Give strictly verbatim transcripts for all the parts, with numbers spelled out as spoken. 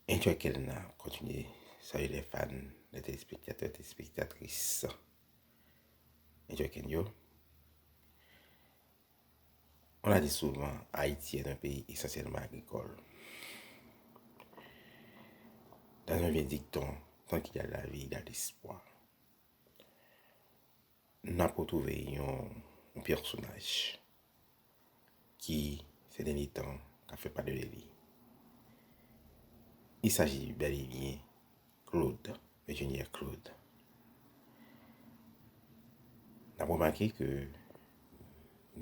Enjoy Ken nan kontinye salye les fans, les téléspectateurs, téléspectatrices. Enjoy Ken yo. On a dit souvent, Haïti est un pays essentiellement agricole. Dans un vieux dicton, tant qu'il y a de la vie, il y a de l'espoir. N ap retwouve yon, yon pèsonaj ki, ces derniers temps, ka fè pale de li. Il s'agit bel et bien Claude, enjenyè Claude. N ap remake ke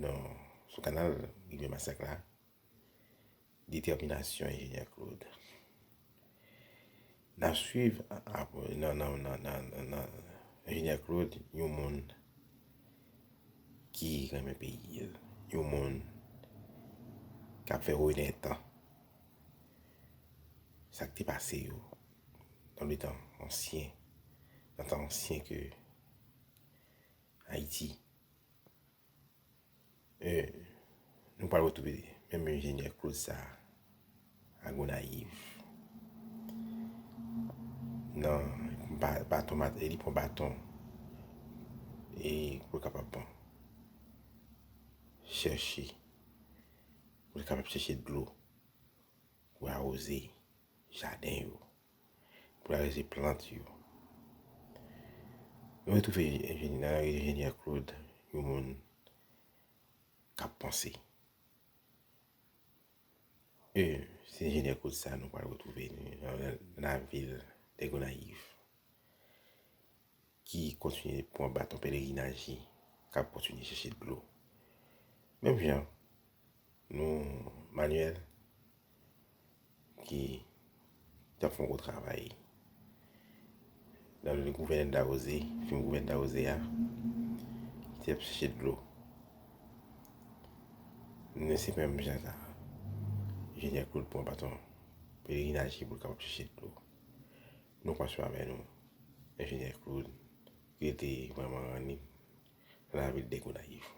nan, sou kanal Rivyè Masak la, detèminasyon enjenyè Claude. N ap swiv apre nan, nan, nan, nan, nan, nan enjenyè Claude, yon moun ki renmen peyi l, yon moun k ap fè onè tan. Sa k te pase yo nan letan ansyen, nan tan ansyen ke Ayiti. E, nou pral retwouve menm enjenyè Claude sa a Gonayiv. Nan ba-, baton, mat-, e li pran baton e pou l kapab pran, chèche, pou l kapab chèche dlo pou awoze jaden yo, pou l awoze plant yo. Nou retwouve enjenyè, enjenyè Claude, yon moun k ap panse. E se enjenyè Claude sa nou pral retwouve nan, nan lavil de Gonayiv, ki kontinye pran baton pelerinaj li, k ap kontinye chèche dlo. Menm jan nou Manuel, ki t ap fè yon gwo travay nan le gouvèn Dawozé, fim gouvèn Dawozé a, ki t ap chèche dlo. Men se menm jan sa, enjenyè Claude pran baton pelerinaj li pou l kapab chèche dlo. Nou pran sou avè nou enjenyè Claude, ki rete vrèman ranni nan lavil de Gonayiv.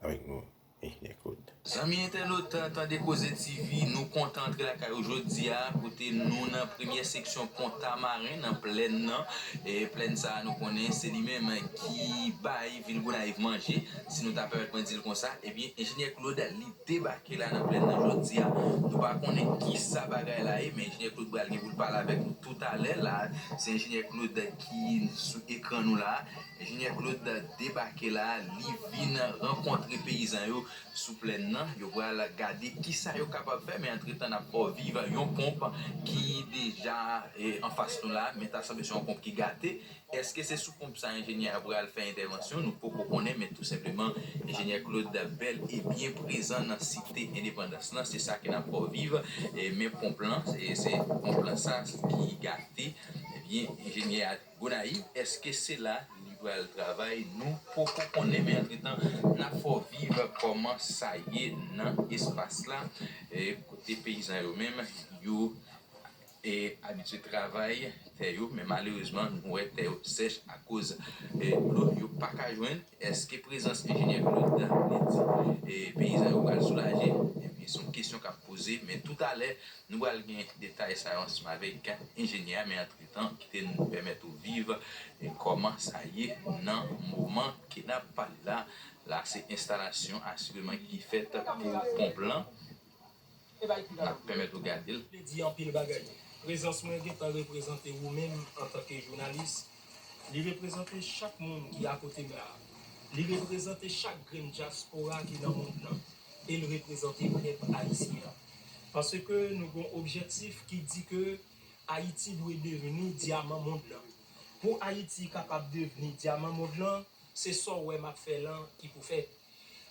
Avèk nou, enjenyè Claude. Zanmi entènot Tande Koze T V, nou kontan antre lakay ou jodi a, kote nou nan premyè seksyon Pon Tamaren, nan plèn nan. E plèn sa a, nou konnen se li menm ki bay vil Gonayiv manje, si nou ta pèmèt mwen di l konsa. Ebyen, enjenyè Claude, li debake la nan plèn nan jodi a. Nou pa konnen kisa bagay la ye, men enjenyè Claude pral gen pou l pale avèk nou toutalè. La, se enjenyè Claude ki sou ekran nou la. Enjenyè Claude debake la, li vin rankontre peyizan yo sou plèn nan. Yo pral gade kisa yo kapab fè, men antretan n ap fè w viv yon ponp ki deja, e, anfas nou la, men ta sanble se yon ponp ki gate. Èske se sou ponp sa enjenyè a pral fè entèvansyon? Nou poko konnen, men tou senpleman, enjenyè Claude bèl e byen prezan nan Site Endepandans lan, se sa ke n ap fè w viv. E, men ponp lan, e, se ponp lan sa ki gate. Ebyen, enjenyè a Gonayiv, èske se la li pral travay? Nou poko konnen, men antretan, n ap fè w viv kòman sa ye nan espas la, e, kote peyizan yo menm, yo, e, abitye travay tè yo, men malerezman, nou wè tè yo sèch akoz, e, dlo yo pa ka jwenn. Èske prezans enjenyè Claude vle di, e, peyizan yo pral soulaje? Ebyen, se yon kesyon k ap poze, men toutalè, nou pral gen detay sa yo ansanm avèk enjenyè a, men antretan, kite n pèmèt ou viv, e, kòman sa ye nan moman ke n ap pale la. La, se enstalasyon asireman ki fèt pou ponp lan. N ap pèmèt ou gade l. Vle di anpil bagay. Prezans mwen gentan reprezante ou menm antanke jounalis. Li reprezante chak moun ki akote m la. Li reprezante chak grenn dyaspora ki nan mond lan. E l reprezante pèp ayisyen an. Paske nou gon objektif ki di ke Ayiti dwe devni dyaman mond lan. Pou Ayiti kapab devni dyaman mond lan, se sa w wè m ap fè lan ki pou fèt.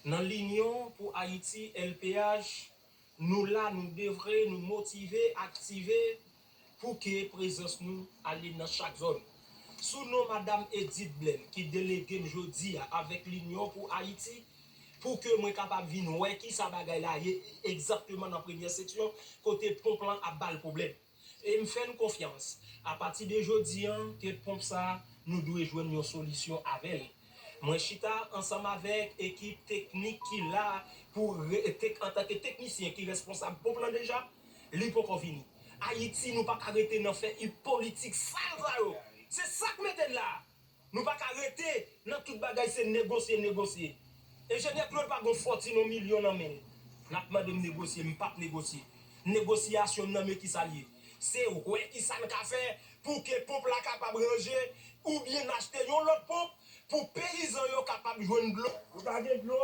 Nan Linyon pou Ayiti, L P H, nou la, nou devre, nou motive, aktive pou ke prezans nou ale nan chak zòn. Sou non Madam Edith Blaine, ki delege m jodi a avèk Linyon pou Ayiti, pou ke mwen kapab vin wè kisa bagay la ye egzakteman nan premyè seksyon, kote ponp lan ap ba l pwoblèm. E m fè n konfyans, apati de jodi a, ke ponp sa a, nou dwe jwenn yon solisyon avè l. Mwen chita ansanm avèk ekip teknik ki la pou re-, tek-, antanke teknisyen ki responsab ponp lan deja, li poko vini. Ayiti, nou pa ka rete nan fè i- politik sal sa yo. Se sa k mete n la. Nou pa ka rete nan tout bagay se negosye, negosye. Enjenyè Claude pa gon fòtin yon milyon nan men l. N ap mande m negosye, m p ap negosye. Negosyasyon m nan men kisa l ye? Se wè kisa n ka fè pou ke pòp la kapab ranje oubyen n achte yon lòt pòp pou peyizan yo kapab jwenn dlo. Nou pa gen dlo,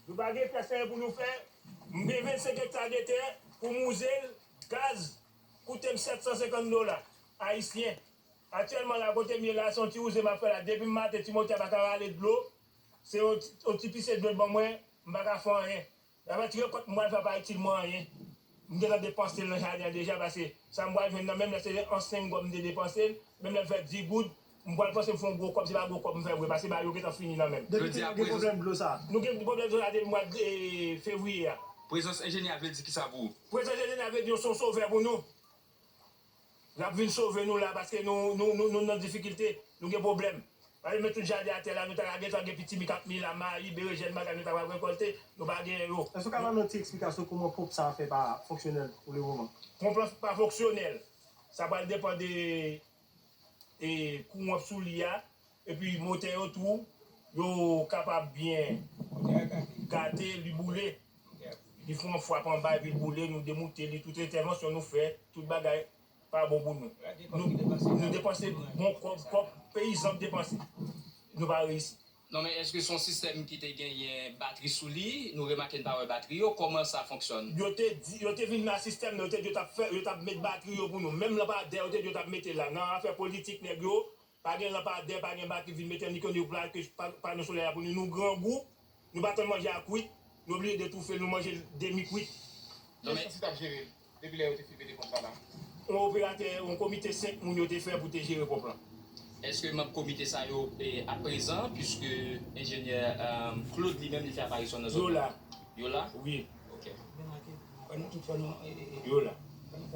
nou pa gen pyès anyen pou nou fè. M gen vennsenk ekta de tè pou m wouze l, gaz koute m sèt san senkant dola ayisyen. Aktyèlman la, kote m ye la, se yon ti wouze m ap fè la. Depi m maten, ti motè pa ka rale dlo. Se yon ti, yon ti pise dlo l ban mwen, m pa ka fè anyen. Apati rekòt m pral fè pa itil mwen anyen. M gentan depanse l nan jaden an deja, paske sa m pral jwenn nan men m la, se an sengòm m te depanse l. Menm lè m fè di goud, m pral panse m fè yon gwo kòb, se pa gwo kòb m fè vre, paske bagay yo gentan fini nan men m. Depi Jodi a, kilè gen prezans pwoblèm dlo sa? Nou gen pwoblèm dlo sa depi mwa, eh, fevriye a. Prezans enjenyè a vle di kisa pou ou? Prezans enjenyè a vle di yo se yon sovè pou nou. L ap vin sove nou la, paske nou, nou, nou, nou nan difikilte, nou gen pwoblèm. Paske men tout jaden atè la, nou ta ka gentan gen pitimi k ap mi la, mayi, berejèn, bagay nou ta pral rekòlte, nou pa genyen yo. Èske w ka ban nou yon ti eksplikasyon kòman ponp sa a fè pa fonksyonèl pou le moman? Ponp lan pa fonksyonèl. Sa pral depann de, e, kouran k sou li a, epi motè yo tou, yo kapab byen gate, li boule. Li fè yon frap anba epi l boule, nou demoute li, tout entèvansyon nou fè, tout bagay pa bon pou nou. Nou, nou depanse bon kòb, kòb peyizan ap depanse. Nou pa reyisi. Non, men èske se yon sistèm ki te genyen batri sou li? Nou remake n pa wè batri yo. Kòman sa fonksyone? Yo te di, yo te vin nan sistèm nan, yo te di yo t ap fè, yo t ap met batri yo pou nou. Menm lanpadè, yo te di yo t ap mete la. Nan afè politik nèg yo, pa gen lanpadè, pa gen batri, vin mete an ikonik la, ke pa, pano solèy la pou nou. Nou grangou, nou pa tann manje a kwit, nou oblije detoufe l, nou manje l demi kwit. Kiyès ki t ap jere l depi lè yo te fin mete ponp sa la? Yon operatè, yon komite senk moun yo te fè pou te jere ponp lan. Èske manm komite sa yo, e, aprezan, piske enjenyè, e, Claude li menm, li fè aparisyon nan zòn nan? Yo la? Yo la? Wi. Ok. Fò nou tout, fò nou, e, e, e. Yo la.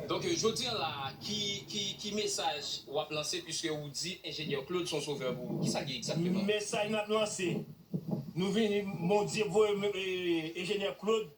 Donk, e, jodi a la, ki, ki, ki mesaj w ap lanse, piske ou di enjenyè Claude se yon sovè pou ou? Kisa l ye egzakteman? Mesaj n ap lanse, nou vini, Bondye voye, e, enjenyè Claude,